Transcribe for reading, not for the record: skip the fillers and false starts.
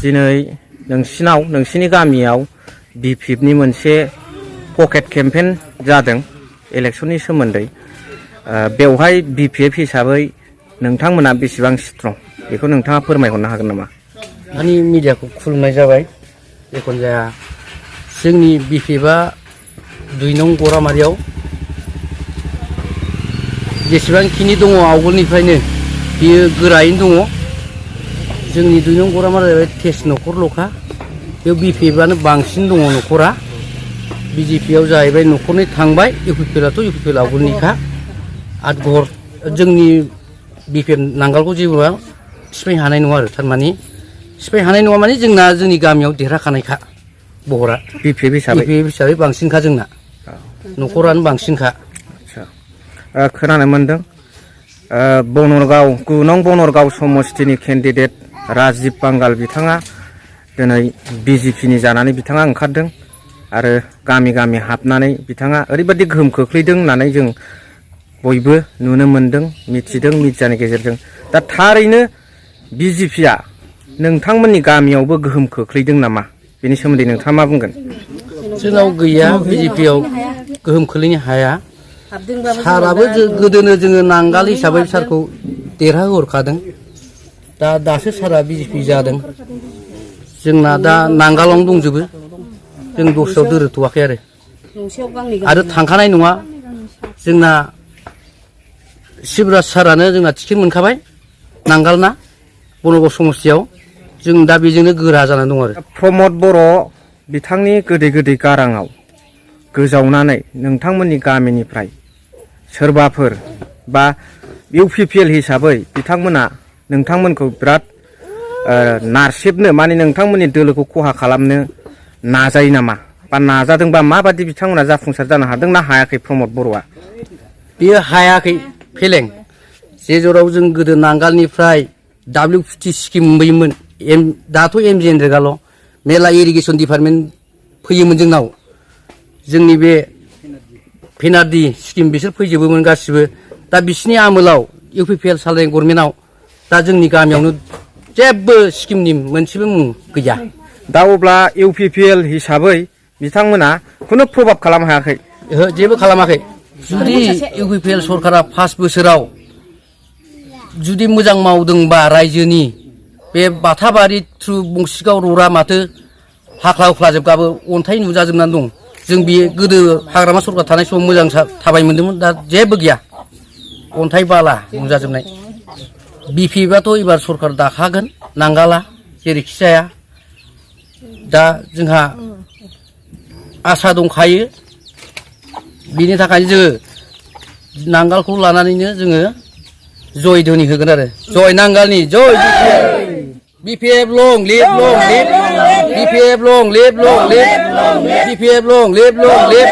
दिनै नोंसिनि गामियाव बिपिएफनि मोनसे पकेट केम्पेन जादों इलेक्शननि सोमोन्दै बेवहाय बिपिएफ हिसाबै नोंथांमोना बेसेबां स्ट्रं बेखौ नोंथाङा फोरमायहरनो हागोन नामा? आंनि मिडियाखौ खुलुमनाय जाबाय। जिखुनु जाया जोंनि बिपिएफआ 2 नं गरामारियाव जेसेबांखिनि दङ आवगोलनिफ्रायनो बियो गोरायैनो दङ। जोंनि 2 नं गरामारिया जाबाय तेज न'खरल'खा। बेयाव बिपिएफआनो बांसिन दङ न'खरा। बिजेपिआव जाहैबाय न'खरनै थांबाय, इउपिपिएलआथ' इउपिपिएल आवगोलनिखा। आरो जोंनि बिपिएफ नांगालखौ जेबो सिफायनो हानाय नङा आरो थारमाने सिफायनो हानाय नङा माने जोंनि गामियाव देरहाखानायखा बहरा बिपिएफ हिसाबै बांसिनखा जोंना न'खरानो बांसिनखा। खोनानो मोनदों बनरगाव 9 नं बनरगाव समस्तिनि केन्डिडेट राजिब बांगाल बिथाङा दिनै बिजेपिनि जानानै बिथाङा ओंखारदों आरो गामि गामि हाबनानै बिथाङा ओरैबायदि गोहोम खोख्लैदों होननानै जों बयबो नुनो मोनदों मिथिदों मिडियानि गेजेरजों। दा थारैनो बिजेपिआ नोंथांमोननि गामियावबो गोहोम खोख्लैदों नामा? बेनि सोमोन्दै नोंथाङा मा बुंगोन? जोंनाव गैया, बिजेपिआव गोहोम खोख्लैनो हाया। साराबो गोदोनो जोङो नांगाल हिसाबै सारखौ देरहाहरखादों। दासो सारा बिजेपि जादों। जोंना दा नांगालावनो दंजोबो, जों दस्रायाव दोरोदथ'वाखै आरो थांखानाय नङा। जोंना शिबराज सारानो जोंना टिकेट मोनखाबाय नांगालना बनरगाव समस्तियाव। जों दा बेजोंनो गोरा जानानै दं आरो। प्रमद बर' बिथांनि गोदै गोदै गाराङाव गोजावनानै नोंथांमोननि गामिनिफ्राय सोरबाफोर बा इउपिपिएल हिसाबै बिथांमोना नोंथांमोनखौ बिराद नारसेबनो माने नोंथांमोननि दोलोखौ खहा खालामनो नाजायो नामा? बा नाजादोंबा माबादि बिथांमोना जाफुंसार जानो हादों ना हायाखै प्रमद बर'आ? बेयो हायाखै, फेलें। जेराव जों गोदो नांगालनिफ्राय WPT स्किम मोनबोयोमोन। दाथ' MGNरेगाल' मेला इरिगेसन डिपार्टमेन्ट फैयोमोन जोंनाव। जोंनि बे पेनार्डि स्किम बिसोर फैजोबोमोन गासिबो। दा बिसिनि आमोलाव इउपिपिएल सालायनाय गभर्नमेन्टआव दा जोंनि गामियावनो जेबो स्किमनि मोनसेबो मुं गैया। दा अब्ला इउपिपिएल हिसाबै बिथांमोना खुनु प्रभाब खालामनो हायाखै? ओहो, जेबो खालामाखै। जुदि इउपिपिएल सरकारा 5 बोसोराव जुदि मोजां मावदोंबा रायजोनि बे बाथाबारि थ्रु बंसिगाव ररा माथो हाख्ला हुख्लाजोबगाबो अन्थाइ नुजाजोबनानै दं। जों बे गोदो हाग्रामा सरकार थानाय समाव मोजां थाबाय मोन्दोंमोन, दा जेबो गैया, अन्थाइ बाला नुजाजोबनाय। बिपिएफआथ' एबार सरकार दाखागोन नांगाला जेरैखि जाया। दा जोंहा आसा दंखायो। बिनि थाखायनो जोङो नांगालखौ लानानैनो जोङो जय ध्वनि होगोन आरो। जय नांगालनि जय बिपिएफ लं लिभ लं लिभ बिपिएफ लं लिभ लं लिभ बिपिएफ लं लिभ लं लिभ।